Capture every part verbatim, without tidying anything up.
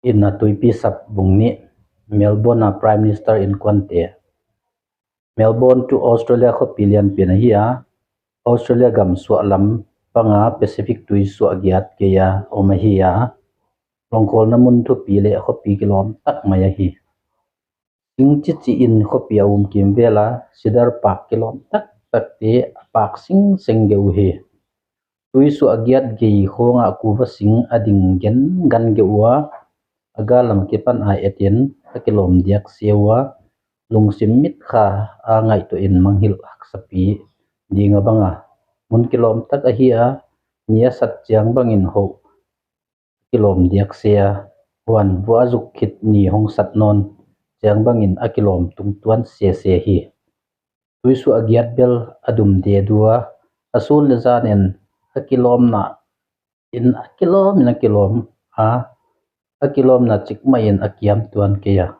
Inn a tuipi sap bung nih. Melbourne a Prime Minister innkuante. Melbourne tuh Australia khuapi lianpi in ahi a, Australia gam suah lam panga Pacific tui suah giat gei a om ahi a, longkawlna mun thupi le khuapi kilawm tak mai ahi. Sing cici in khuapi a um kim vel a, cedar pak kilawm taktakte a pak singseng geuh uh hi. Tui suah giat gei khawngah kuva sing a ding gengan geuh uh a, a gal lam kipan a etin a kilawm diak sia uh a, lungsim mitkha a ngaihtuahin mangngilh haksapi ding a banga, mun kilawm tak ahi a, ni a sat ciang bangin hoh a kilawm diak sia, huan vua a zuk khit ni hong sat nawn ciang bangin a kilawm tungtuan sese hi. Tui suah giat bel a dum dedua, a sun le zanin a kilawmna in a kilawm in a kilawm a, a kilawmna cikmah in a kiam tuan kei a,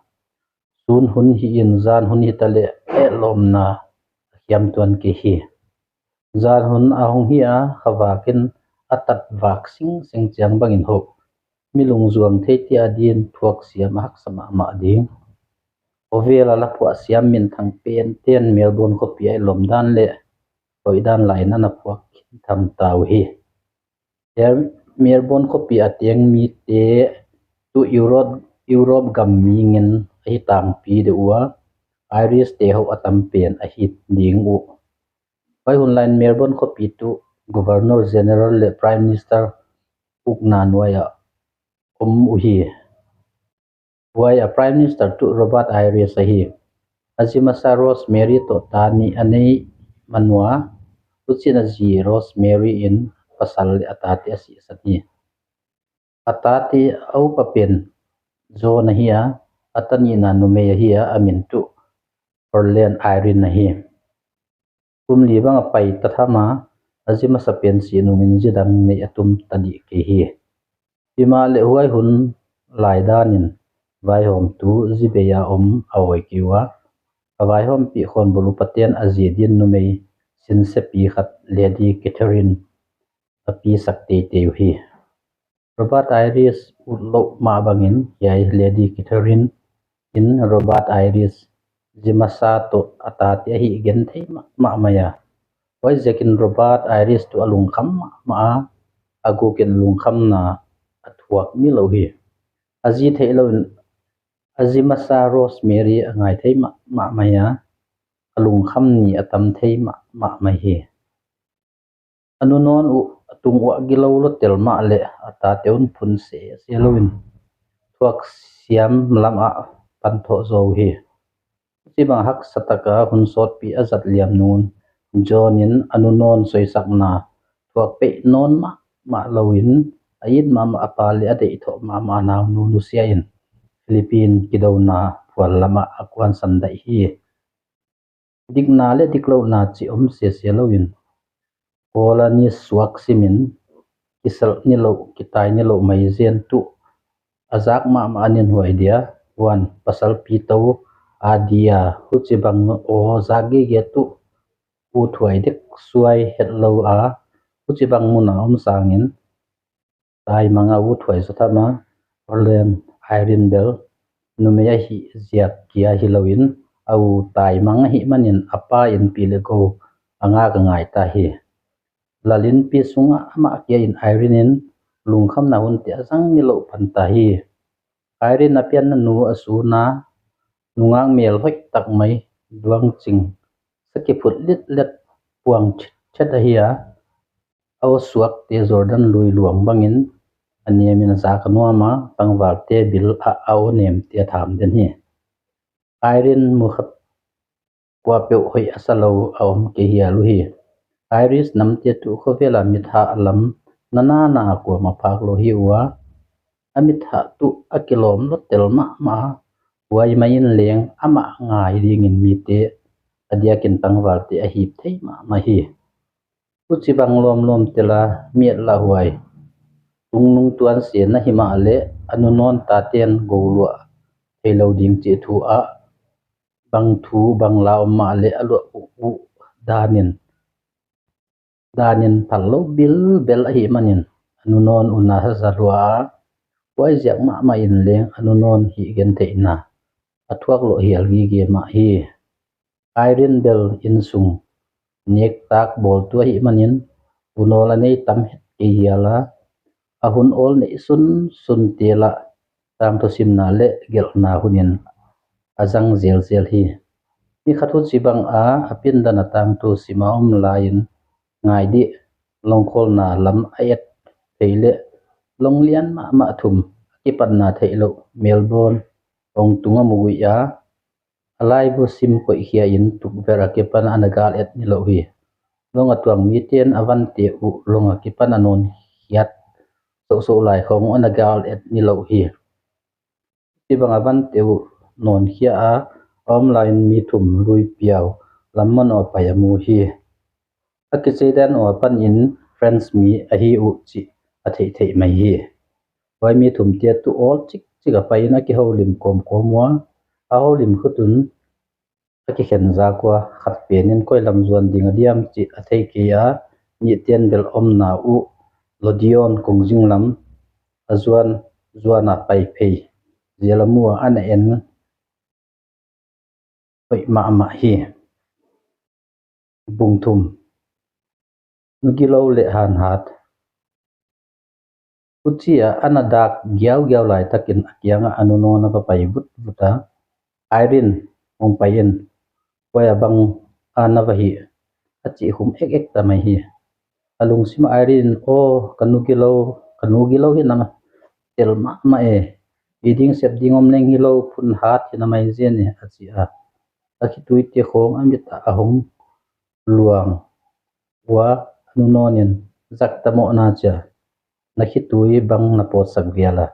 sun hun hi in zan hun hi ta le etlawmna a kiam tuan kei hi. Zan hun a hong hi a, khavak in a tat vak singseng ciang bangin hoh, mi lungzuang thei tia din thuak siam a haksa mahmah ding. Khawvel a la phuah siam minthang penten Melbourne khuapi a i lawm dan le hoih dan lain a na phuak khin tham ta uh hi. Melbourne khuapi a teng mite tuh Europe, Europe gam mingin ahi tangpi deuh uh a, Irish te hoh a tam pen ahi ding uh. Vai hun lain Melbourne khuapi tuh Governor General le Prime Minister ukna nuai ah om uh hi. Huai a Prime Minister tuh Robert Iris ahi. A zi masa Rosemary tawh ta nih a nei manua, hucin a zi Rosemary in pasal le a tate a sihsan hi. A tate a upa pen John ahi a, a ta nihna numei ahi a, a min tuh Orlean Irene ahi. Kum li bang a pai ta tham a, a zi masa pen si nungin zi dang nei a tum ta dih kei hi. Himah le huai hun lai danin vaihawmtu zi bei a om a awi kei uh a, a vaihawmpih khawnbul upaten a zi din numei sinsiapi khat Lady Catherine a pisak teitei uh hi. Robert Iris ut loh mah bangin hiai Lady Catherine in Robert Iris zi masa tawh a tate ahi gen thei mahmah mai a. Huaiziakin Robert Iris tuh a lungkham mahmah a, a gukin lungkhamna a thuak ni lo hi. A zi theih loin a zi masa Rosemary a ngai thei mahmah mai a, a lungkham ni a tam thei mahmah mai hi. A nunawn uh a tung uh a gilo lotel mah le a tate un phun sese loin thuak siam lamah panthawh zaw uh hi. Huci bang haksa taka hun sawtpi a zat liam nung un John in a nunawn soisakna thuak peih nawn mahmah loin a it mahmah a pa le a deihthawh mahmah a naunu nusia in Philippine kidona phual lamah a kuansan daih hi. Dikna le diklohna cih om sese loin colony suak simin kiselh niloh kitai niloh maizen tuh a zak mahmah a ninhuai dia, huan pasalpi to a dia huci bang aw zak gige tuh uthuai dek suai het lo a, huci bang muna om sangin taimang a uthuai zaw tham a, Orlean Irene bel numei ahi ziak kia hi loin a u taimang ahi manin a pa in pi le go a ngak a ngai ta hi. Lalinpi sungah amah kia in Irene in lungkhamna hunte a zang niloh pan ta hi. Irene a pianna nu a suna nungak mel hoih tak mai duangcing sakiphut litlet puang chet ahi a, a aw suakte Jordan lui luang bangin a niamin a zak a nuam a, tangvalte bil ah a aw nemte a tham den hi. Irene mukhat kuapeuh hoih a sa lo a om kei hial uh hi. Iris namte tuh khuavela mithah lam nanana kuama phak lo hi uh a, a mithah tuh a kilawm lotel mahmah a, huai mai in leng amah ngai dingin mite a diakin tangvalte a hip thei mahmah hi. Huci bang lawmlawm tela miat lah huai tungnung tuan sena himah le a nunawn taten goluah thei lo ding cih thu ah bang thu bang la om mah le a luah uh danin danin phal lo bilbel ahi manin a nunawn una haza lua a Huai ziak mahmah in leng a nu nawn hih gentheihna a thuak lawh hial gige mah hi. Irene bel innsung nektak bawltu ahih manin unawl a nei tam het kei hial a, a hun awl neih sunsunte lah tangthu simna le gelhna hunin a zang zelzel hi. Ni khat huci bang a a pindan a tangthu sim a om lai-in ngai dih longkholna lam a et thei le long lian mahmah thum a kipatna theih loh Melbourne hong tung a mugui a, a laibu sim koihkhia in tukvelh a kipan a na gal et niloh hi. Long a tuang mite in a vante uh long a kipan a nawnkhiat sohsoh lai khawng uh a na gal et niloh hi. Hih bang a vante uh nawnkhiat a om lai-in mi thum lui piau lam man aw pai a mu hi. A kiceidan aw panin French mi ahi uh cih a theihtheih mai hi. Huai mi thumte tu awl cikcik a pai-in a kiholim kawmkawm uh a, a holim khutun a kikhen zak uh a, khat penin koi lam zuan ding a diam cih a thei kei a, nihten bel omna uh Lodion kongzing lam a zuan zuan a pai phei zial a mu a, a na en hoih mahmah hi. Bung thum. Nu gilo le hanhat. Huci a a na dak giaugiau laitakin a kiangah a nu nawn a va pai vutvut a, Irene, hong pai in, huai a bang a na va hih, a cih khum ekek ta mai hi. A lungsim ah Irene in, aw, ka nu gilo, ka nu gilo hi na mah, tel mahmah e. I ding sep ding om leng hi lo, phun hat hi na mai zen e, a ci a. A khituite khawng a mit ah a hong luang uh a, a nu nawn in, zak ta mawh na cia, na khitui bang na pawtsak vial a,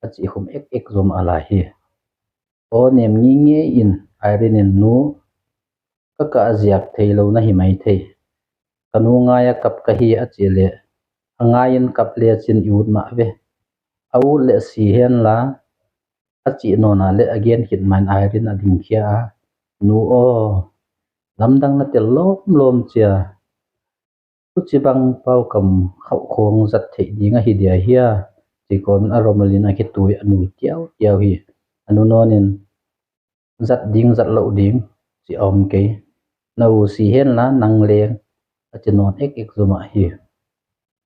a cih khum ekek zom a lai hi. Aw nem ngingei in Irene in, nu, ka kah a ziak thei lo na hi mai thei. Ka nu ngai a kap ka hi a cih leh, a ngai in kap lecin i ut mah ve. A ut leh si hen la, a cih nawn a leh a gen khit main Irene a dingkhia a, nu aw, lamdang na tel lawmlawm cia. Huci bang pau kam khauh khawng zat theih ding ahi dia hia, ci kawmin a rumal in a khitui a nul tiautiau hi. A nu nawn in, zat ding zat loh ding ci a om kei. Na u si hen la nang leng, a ci nawn ekek zomah hi.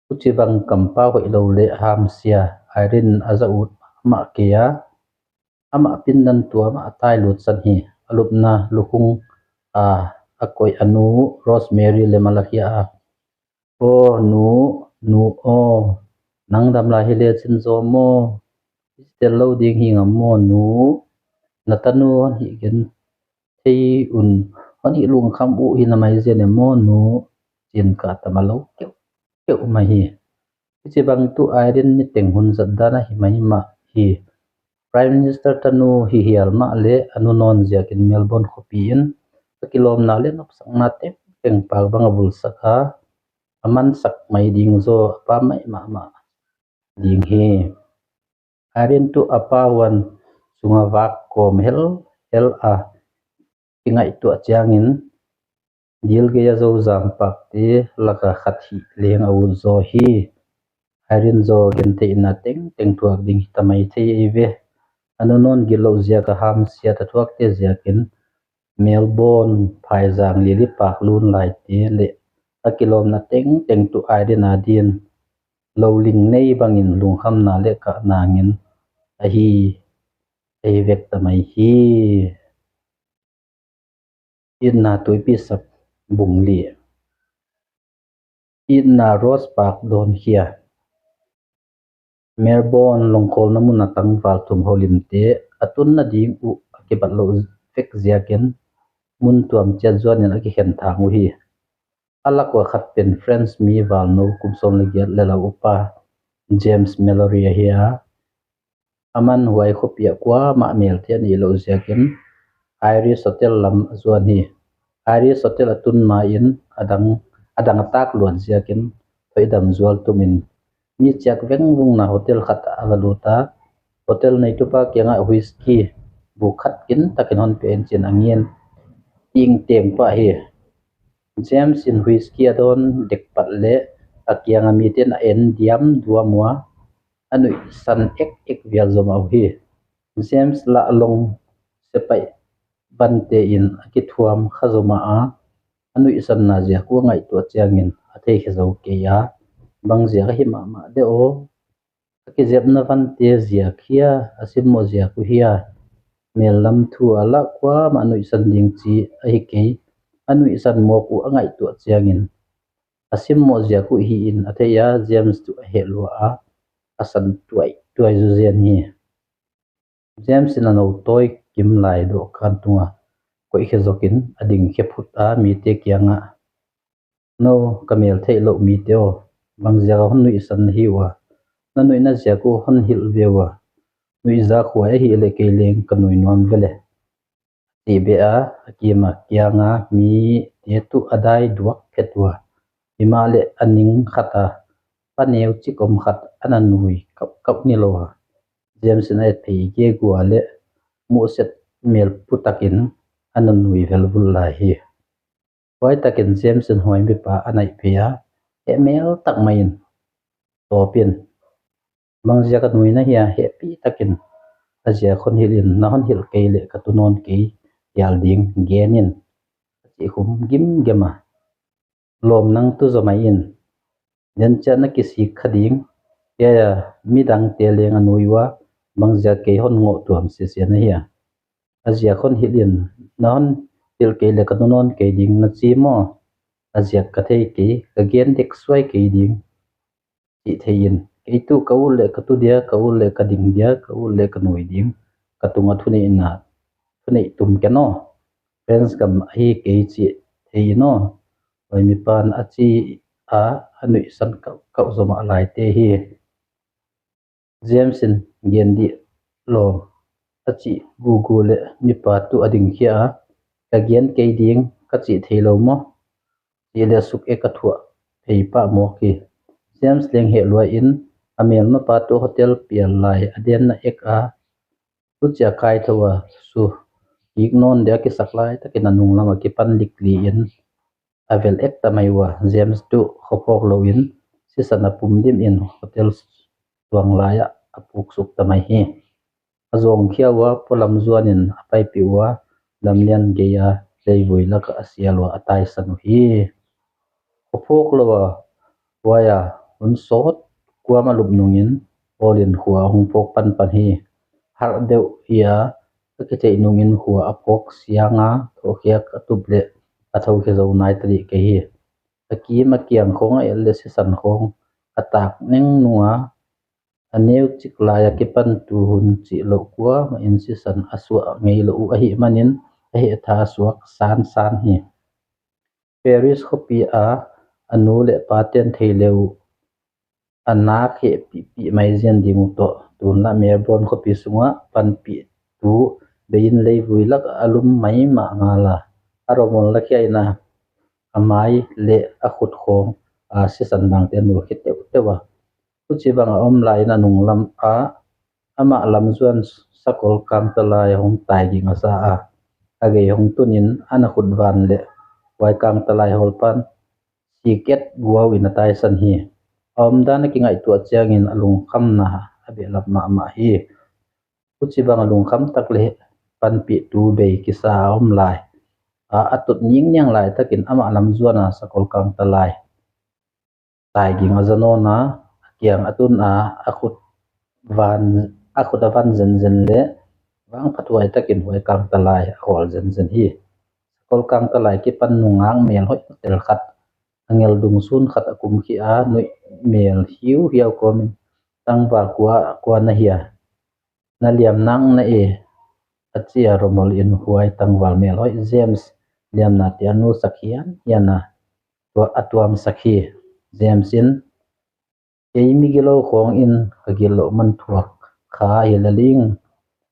Huci bang kampau hoih lo le hamsia Irene a za ut mahmah kei a, amah pindan tuam ah a tai lutsan hi. A lupna lukhung a a koih a nu Rosemary lem a lakhia a, aw nu, nu aw, nang dam lai hi lecin zaw maw? I tel lo ding hi ngam maw nu? Na tanu hon hih gen thei un, hon hih lungkham uh hi na mai zen e maw nu? Cin kah tam a lo keuh keuh mah hi. Hici bang tu Irene niteng hun zat dan ahi mai mah hi. Prime Minister tanu hi hial mah le a nu nawn ziakin Melbourne khuapi in a kilawmna le nopsakna tengteng pak bang a bulsak a, a mansak mai ding zaw a pammaih mahmah ding hi. Irene tu a pa huan sunga vak kawm helhel a kingaihtuah ciangin, dil gei a zozam pakte laka khat hih leng a ut zaw hi. Irene zaw gentheihna tengteng thuak ding hi ta mai thei ei ve. A nu nawn gilo ziak a hamsiat a thuakte ziakin Melbourne phaizang lili pak lun laite le a kilawmna tengteng tu Irene a din lo ling nei bangin lungkhamna le kahna ngin ahi, ahi vek ta mai hi. Itna Tuipi Sap, bung li. Itna Rose Park dawnkhia. Melbourne longkawlna mun a tangval thum holimte a tunna ding uh a kibat loh vek ziakin mun tuam ciat zuanin a kikhen thang uh hi. A lak uh a khat pen French mi valno kum sawm le giat le lau upa James Mallory ahi a, aman huai khuapi ah kuamah melte a neih loh ziakin Iris Hotel lam a zuan hi. Iris Hotel a tun ma-in a dang, a dang a tak luat ziakin thoihdam zual tumin mi ciak vengvungna hotel khat ah a va lut a, hotel neitupa kiangah whisky bu khat kintakin hon pia in ci-in a ngen. Tingteng pah hi. James in whisky a dawn dek pat le a kianga mite in a en diamduam uh a, a nuihsan ekek vial zomah uh hi. James lah long sepaih vante in a kithuam kha zomah a, a nuihsanna ziak uh a ngaihtuah ciangin a theikhia zo kei a, bang ziak ahi mahmah de aw? A kizepna vante ziak hia, a simmawh ziak uh hia, mellam thu a lah kuamah a nuihsan ding ci ahi kei. A nuihsan mawk uh a ngaihtuah ciangin a simmawh ziak uh hi-in a thei a, James tuh a heh lua a, a san tuaituai zuzen hi. James in a no tawi kim lai dawhkan tunga koihkhia zokin a dingkhia phut a, mite kiangah, "No ka mel theih loh mite aw, bang ziak a hon nuihsan na hi uh a? Na nuihna ziak uh hon hilh ve uh a, nuihza khuai ahih leh kei leng ka nui nuam ve le," cih beh a, a kima kianga mite tuh a dai duak phet uh a, himahleh a ning khat a paneu cik om khat a na nui kauhkauh ni lo a, James in a et phei gegua le muhset mel putakin a na nui velvul lai hi. Huaitakin James in huai mipa a naih phei a, heh mel tak mai in, "Tawpin, bang ziak a nui na hi a, hehpih takin a ziak hon hilh in, na hon hilh kei leh ka tu nawn kei hial ding gen in," a cih khum gimgem a, "Lawm nang tu zaw mai in, den ciat na kisik kha ding. Hiai a midangte leng a nui uh a, bang ziak kei hon ngawh tuam sisia na hi a? A ziak hon hilh in, na hon hilh kei leh ka tu nawn kei ding na ci maw? A ziak ka thei kei, ka gen dek suai kei ding," cih thei in, "Kei tuh ka ut leh ka tu dia, ka ut leh ka ding dia, ka ut leh ka nui ding, ka tungah thuneihna, thuneih tum ken aw. French gam ahi kei cih thei in aw." Huai mipan a ci a, a nuihsan kauhkauh zomah laite hi. James in, "Gen dih lawm," a cih gugu le mipa tuh a dingkhia a, "Ka gen kei ding ka cih thei lo maw?" cih le suk ek a thuah phei pah mawk hi. James leng heh lua in a melmapa tuh hotel pial lai a denna ek a, tucia kaitho a, su kik nawn dia kisak laitakin a nunglam a kipan likli in a vel ek ta mai uh a, James tuh khuaphawk lo in sisan a pum dim in hotel tuang lai ah a puksuk ta mai hi. A zawngkhia uh a, pualam zuan in a paipih uh a, lamlian gei a leivui lakah a sial uh a, a taisan uh hi. Khuaphawk lo a, huai a hun sawt kuam a lup nungin awl in khua a hong phawk panpan hi. Harh deuh hi a, a kitheih nungin khua a phawk siang a, thawhkhiak a tup leh a thokhia zo nai ta dih kei hi. A kim a kiang khawng a et leh sisan khawng a tak neng nung a, a neu cik lai a kipan tu hun cih loh kuamah in sisan a suah ngei loh uh ahih manin a hehtha a suak sansan hi. Paris khuapi a a nu le paten thei le uh a nak hehpihpih mai zian ding uh tawh, tunlah Melbourne khuapi sungah panpih tu bei in leivui lakah a lum maimah ngal a, a romol lakhia in a, a mai le a khut khawng a sisan bangte a nul khit teuhteuh a, huci bang a om lai in a nunglam ah amah lamzuan sakol kangtalai a hong taiging a za a, a gei hong tunin a na khut van le huai kangtalai hawlpan siket guau in a taisan hi. A omdan a kingaihtuah ciangin a lungkhamna a behlap mahmah hi. Huci bang a lungkham tak le panpih tu bei kisa a om lai a, a tut ningniang laitakin amah lamzuan a sakol kangtalai taiging a za nawn a, a kiang a tun a, a khut van, a khut a van zenzen le vangphat huai takin huai kangtalai a hawl zenzen hi. Sakol kangtalai kipan nungak mel hoih tel khat, a ngel dung sun khat a kumkhia a, nuih mel hiuhiau kawmin, "Tangval, kua, kua na hi a? Na liam nak na e," a ci a romol in huai tangval mel hoih James liamnate a nulsak hianhian a, tua, a tuamsak hi. James in, "Kei migilo khawngin ka gilo man thuak kha hi lel ing,"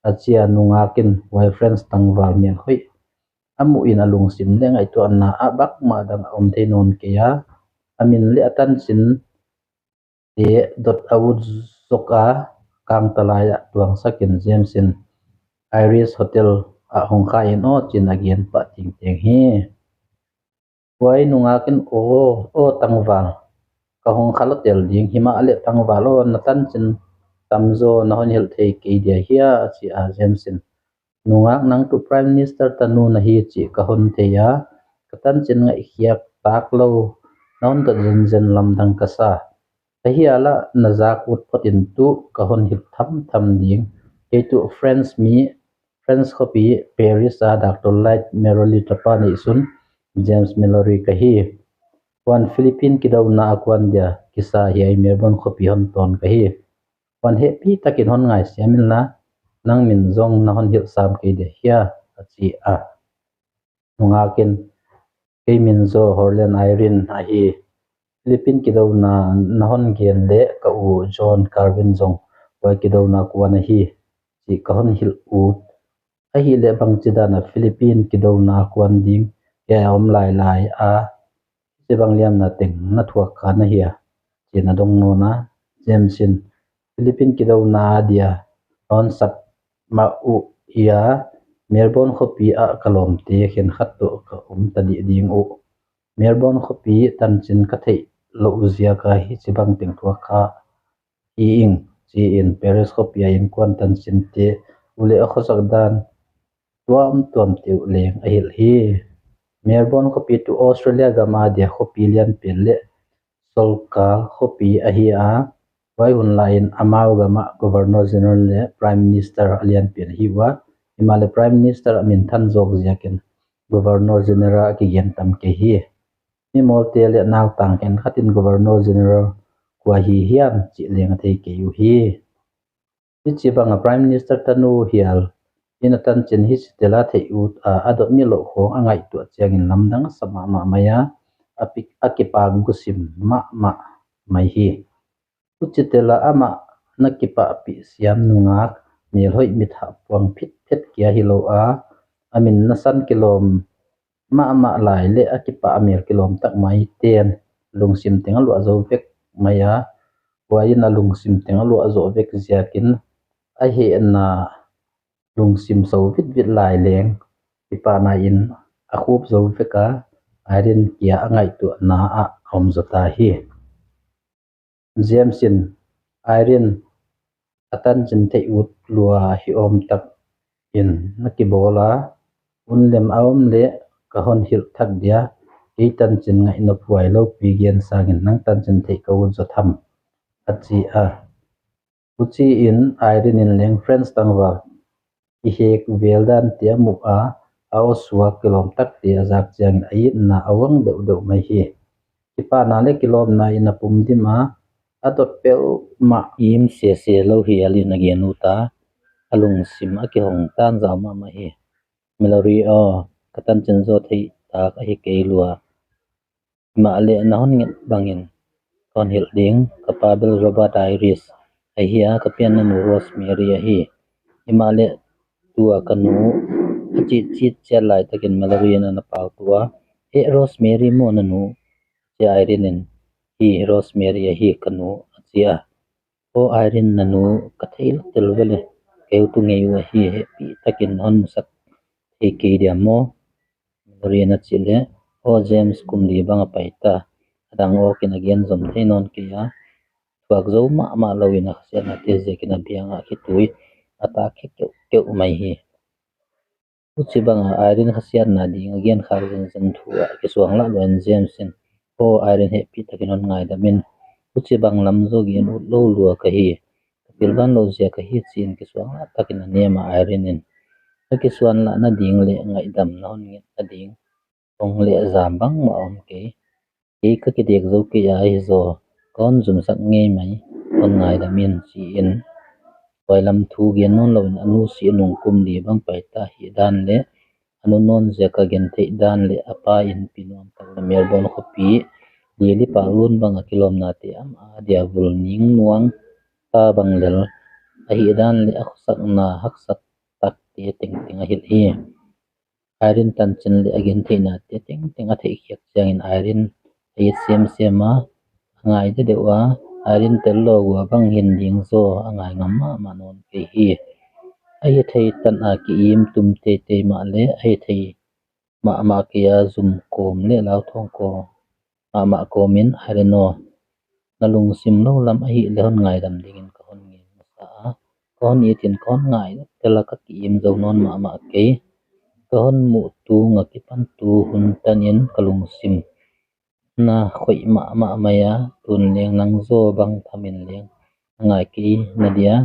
a ci a nungak in huai French tangval mel hoih a muh in a lungsim le ngaihtuahna ah bangmah dang a om thei nawn kei a, a min le a tancin te dot a ut zok a, kangtalai ah tuangsak in James in Iris Hotel ah hong kha in aw, ci in a gen pah tingteng hi. Huai nungak in, "Aw, aw tangval, ka hong kha lo tel ding, himahleh tangval aw, na tancin tamzaw na hon hilh thei kei dia hia, a ci a. James in, nungak, nang tu Prime Minister tanu na hi cih ka hon thei a, ka tancin ngaihkhiak tak lo na hon dot zenzen lamdang ka sa. Ahi a lah na zak ut phot in tu ka hon hilh thamtham ding. Kei tu France mi, France khuapi Paris a Doctor Light Merrily tapa neihsun James Mallory ka hi. Huan Philippine kidona a kuan dia kisa hiai Melbourne khuapi hon tawn ka hi. Huan hehpih takin hon ngaisiam inla, nang min zong na hon hilh sam kei dia hia, a ci a. Nungak in, kei min zaw Horland Irene ahi. Philippine kidona na hon gen leh ka u John Carvin zong huai kidona kuan ahi cih ka hon hilh ut. Ahih leh bangci dan a Philippine kidona kuan ding hiai a om lailai a, hici bang liamna teng na thuak kha na hia, ci-in a dong nawn a. James in, Philippine kidona a dia na hon sap mah uh hia, Melbourne khuapi ah ka lawmte khenkhat tawh ka om ta dih ding uh. Melbourne khuapi tancin ka theih loh ziak a hici bang teng thuak kha hi ing, ci-in Paris khuapi a innkuan tancinte uh leh a khuasak dan tuamtuamte uh leng a hilh hi. Melbourne khuapi tu Australia gam a dia khuapi lianpen leh solkal khuapi ahi a, huai hun lai-in amau gam ah Governor General leh Prime Minister a lianpen ahi ua, himahleh Prime Minister a minthan zawk ziakin Governor General a kigen tam kei hi. Mimawlte leh nautang khenkhat in Governor General kua hi hiam cih leng a thei kei uh hi. Hici bang a Prime Minister tanu hial in a tancin hici tel a theih ut a, a dot nilouh khawng a ngaihtuah ciangin lamdang a sa mahmah mai a, a pi-, a kipak gusim mahmah mai hi. Huci tel a amah na kipahpih siam nungak, melhoih mithah puang phitphet kia hi lo a, a min na san kilawm mahmah lai leh a kipah a mel kilawm tak maiten lungsim teng a luah zo vek mai a, huai in a lungsim teng a luah zo vek ziakin a hehna lungsim so vitvit lai leng kipahna in a khup zo vek a, Irene kia a ngaihtuahna ah a om zaw ta hi. James in, Irene, a tancin theih ut lua hi awm tak in na kibawl a, hun lem a om leh ka hon hilh thak dia, kei tancin ngaih nop huai lopi gen sangin nang tancin theih ka ut zaw tham, a ci a. Huci-in Irene in leng France tangval i hek vel dante a muh a, a awsuak kilawm takte a zak ciangin a itna a uang deuhdeuh mai hi. Kipahna leh kilawmna in a pum dim a, a dot peuhmah im sese lo hial in a gen ut a, a lungsim a kihong tanzau mahmah hi. Mallory aw, ka tancin zaw theih tak ahi kei lua. Himahleh na hon nget bangin ka hon hilh ding. Ka pa bel Robert Iris ahi a, ka pianna nu Rosemary ahi. Himahleh tua ka nu a cihcit ciat laitakin Mallory in a na pau tua, eh, Rosemary maw na nu? Ci a Irene in, hi, Rosemary ahi ka nu, a ci a. Aw Irene, na nu ka thei lo tel vele, kei tu ngei uh ahi, hehpih takin hon musak thei kei dia maw? Mallory in a cih leh, aw James, kum li bang a pai ta, a dang awkin a gen zom thei nawn kei a, thuak zo mahmah lo in a khasiatnate ziakin a biang ah khitui a tak keuhkeuh mai hi. Huci bang a Irene khasiatna ding a genkhak zenzen thu ah kisuang lah lua in James in, aw Irene, hehpih takin hon ngaidam in, huci bang lam zaw gen ut lo lua ka hi. Ka pilvan loh ziak ahi, ci-in kisuang lah takin a nem a Irene in, na kisuan lah nading leh ngaihdam na hon nget nading hong leh zam bangmah om kei. Kei ka kidek zo kei a, ahi zaw ka hon zumsak ngei mai, hon ngaidam in, ci-in huai lam thu gen nawn lo in a nu sih nung kum li bang pai ta hi dan leh a nu nawn ziak a gentheih dan leh a pa innpi nuam tak leh Melbourne khuapi lili pak lun bang a kilawmnate a ma dia vul ning nuang ta bang lel a hih dan leh a khuasakna haksa takte tengteng a hilh hi. Irene tancin leh a gentheihnate tengteng a theihkhiak ciangin Irene a it semsem a, a ngai deuhdeuh a, Irene tel lo uh a bang hi ding zaw a ngai ngam mahmah nawn kei hi. A hih theih tan a ki-im tum teitei mah leh a hih theih mahmah kei a, zum kawm leh lauthawng kawm mahmah kawmin, Irene aw, na lungsim lo lam ahih leh hon ngaidam dingin ka hon ngen masa hon it in ka hon ngai tel a, ka ki-im zo nawn mahmah kei. Ka hon muh tung a kipan tu hun tanin ka lungsim na khoih mahmah mai a, tun leng nang zaw bang thamin leng na ngai kei na dia,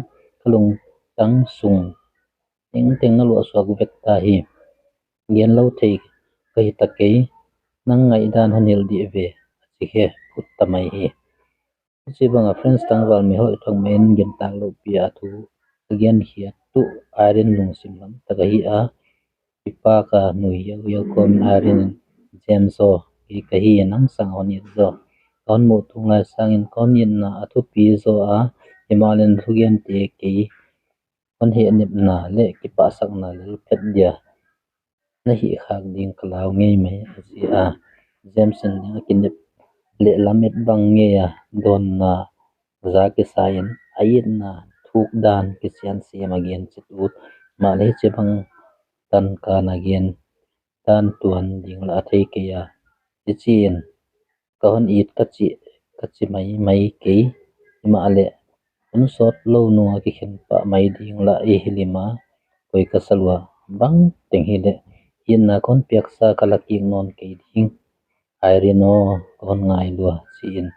ka lungtang sung tengteng na luahsuak vek ta hi. Gen lo thei ka hi ta kei, nang ngaihdan hon hilh dih ve, a ci khe phut ta mai hi. Huci banga friends tangval mi hoih thok mahin gentak lohpi a thu a genkhiat tuh Irene lungsim lam tak ahi a, kipaka nui hiauhiau kawmin Irene in, James aw, kei ka hi, nang sang hon it zaw. Ka hon muh tung lai sangin ka hon itna a thupi zaw a, himahleh thugente kei hon hehnepna le kipahsakna lel phet dia na hih khak ding ka lau ngei mai, a ci a. James in ding a kinep le lamet bang ngei a, dawnna za kisa in a itna thuk dan kisian siam a gen cit ut. Mah le hici bang tanka na gen dan tuan ding la a thei kei a, hici in ka hon it ka ci, ka ci mai mai kei. Himahleh hun sawt lo nunga kikhen pah mai ding la i hilima, koi ka salua bang teng hileh itna ka hon piaksa ka lakik nawn kei ding. Irene aw, ka hon ngai lua, ci-in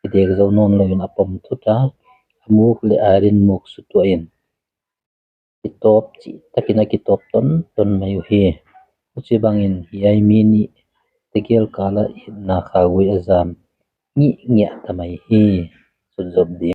kidek zo nawn loin a pom thuta, a muk le Irene muk sutuah in kitawp cih takin a kitawp tonton mai uh hi. Huci bangin hiai mi nih tegel kala itna khagui a zam ngih ngiah ta mai hi. Sutzop ding.